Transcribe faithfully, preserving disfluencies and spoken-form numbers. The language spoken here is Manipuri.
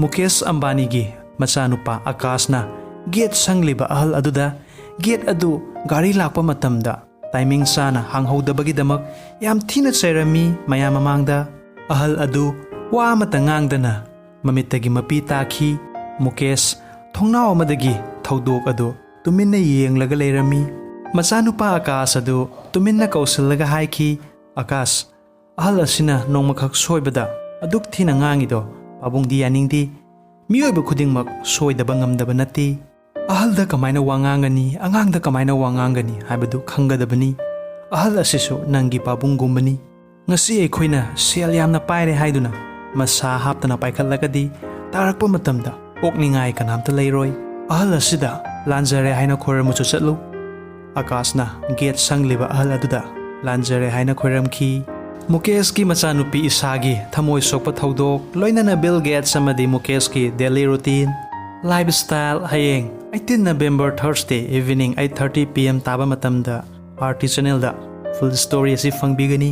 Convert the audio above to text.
ꯃꯨꯀꯦꯁ ꯑꯝꯕꯥꯅꯤꯒꯤ ꯃꯆꯥꯅꯨꯄꯥ ꯑꯀꯥꯁꯅ ꯒꯦꯠ ꯁꯪꯂꯤꯕ ꯑꯍꯜ ꯑꯗꯨꯗ ꯒꯦꯠ ꯑꯗꯨ ꯒꯥꯔꯤ ꯂꯥꯛꯄ ꯃꯇꯝꯗ ꯇꯥꯏꯃꯤꯡ ꯆꯥꯅ ꯍꯥꯡꯍꯧꯗꯕꯒꯤꯗꯃꯛ ꯌꯥꯝ ꯊꯤꯅ ꯆꯩꯔꯝꯃꯤ꯫ ꯃꯌꯥꯝ ꯃꯃꯥꯡꯗ ꯑꯍꯜ ꯑꯗꯨ ꯋꯥ ꯑꯃꯠꯇ ꯉꯥꯡꯗꯅ ꯃꯃꯤꯠꯇꯒꯤ ꯃꯄꯤ ꯇꯥꯈꯤ꯫ ꯃꯨꯀꯦꯁ ꯊꯣꯡꯅꯥꯎ ꯑꯃꯗꯒꯤ ꯊꯧꯗꯣꯛ ꯑꯗꯨ ꯇꯨꯃꯤꯟꯅ ꯌꯦꯡꯂꯒ ꯂꯩꯔꯝꯃꯤ꯫ ꯃꯆꯥꯅꯨꯄꯥ ꯑꯀꯥꯁ ꯑꯗꯨ ꯇꯨꯃꯤꯟꯅ ꯀꯧꯁꯤꯜꯂꯒ ꯍꯥꯏꯈꯤ, "ꯑꯀꯥꯁ, ꯑꯍꯜ ꯑꯁꯤꯅ ꯅꯣꯡꯃꯈꯛ ꯁꯣꯏꯕꯗ ꯑꯗꯨꯛ ꯊꯤꯅ ꯉꯥꯡꯉꯤꯗꯣ ꯄꯥꯕꯨꯡꯗꯤ ꯌꯥꯅꯤꯡꯗꯦ꯫ ꯃꯤꯑꯣꯏꯕ ꯈꯨꯗꯤꯡꯃꯛ ꯁꯣꯏꯗꯕ ꯉꯝꯗꯕ ꯅꯠꯇꯦ꯫ ꯑꯍꯜꯗ ꯀꯃꯥꯏꯅ ꯋꯥ ꯉꯥꯡꯒꯅꯤ, ꯑꯉꯥꯡꯗ ꯀꯃꯥꯏꯅ ꯋꯥ ꯉꯥꯡꯒꯅꯤ ꯍꯥꯏꯕꯗꯨ ꯈꯪꯒꯗꯕꯅꯤ꯫ ꯑꯍꯜ ꯑꯁꯤꯁꯨ ꯅꯪꯒꯤ ꯄꯥꯕꯨꯡꯒꯨꯝꯕꯅꯤ꯫ ꯉꯁꯤ ꯑꯩꯈꯣꯏꯅ ꯁꯦꯜ ꯌꯥꯝꯅ ꯄꯥꯏꯔꯦ ꯍꯥꯏꯗꯨꯅ ꯃꯁꯥ ꯍꯥꯞꯇꯅ ꯄꯥꯏꯈꯠꯂꯒꯗꯤ ꯇꯥꯔꯛꯄ ꯃꯇꯝꯗ ꯑꯣꯛꯅꯤꯡꯉꯥꯏ ꯀꯅꯥꯝꯇ ꯂꯩꯔꯣꯏ꯫ ꯑꯍꯜ ꯑꯁꯤꯗ ꯂꯥꯟꯖꯔꯦ ꯍꯥꯏꯅ ꯈꯣꯏꯔꯝꯃꯨꯆꯣ ꯆꯠꯂꯨ꯫" ꯑꯀꯥꯁꯅ ꯒꯦꯠ ꯁꯪꯂꯤꯕ ꯑꯍꯜ ꯑꯗꯨꯗ ꯂꯥꯟꯖꯔꯦ ꯍꯥꯏꯅ ꯈꯣꯏꯔꯝꯈꯤ꯫ ꯃꯨꯀꯦꯁꯀꯤ ꯃꯆꯥꯅꯨꯄꯤ ꯏꯁꯥꯒꯤ ꯊꯃꯣꯏ ꯁꯣꯛꯄ ꯊꯧꯗꯣꯛ, ꯂꯣꯏꯅꯅ ꯕꯤꯜ ꯒꯦꯠꯁ ꯑꯃꯗꯤ ꯃꯨꯀꯦꯁꯀꯤ ꯗꯦꯂꯤ ꯔꯨꯇꯤꯟ, ꯂꯥꯏꯐ ꯁ꯭ꯇꯥꯏꯜ, ꯍꯌꯦꯡ eighteen November Thursday evening eight thirty P M ꯇꯥꯕ ꯃꯇꯝꯗ ꯑꯥꯔ ꯇꯤ ꯆꯦꯅꯦꯜꯗ ꯐꯨꯜ ꯁ꯭ꯇꯣꯔꯤ ꯑꯁꯤ ꯐꯪꯕꯤꯒꯅꯤ꯫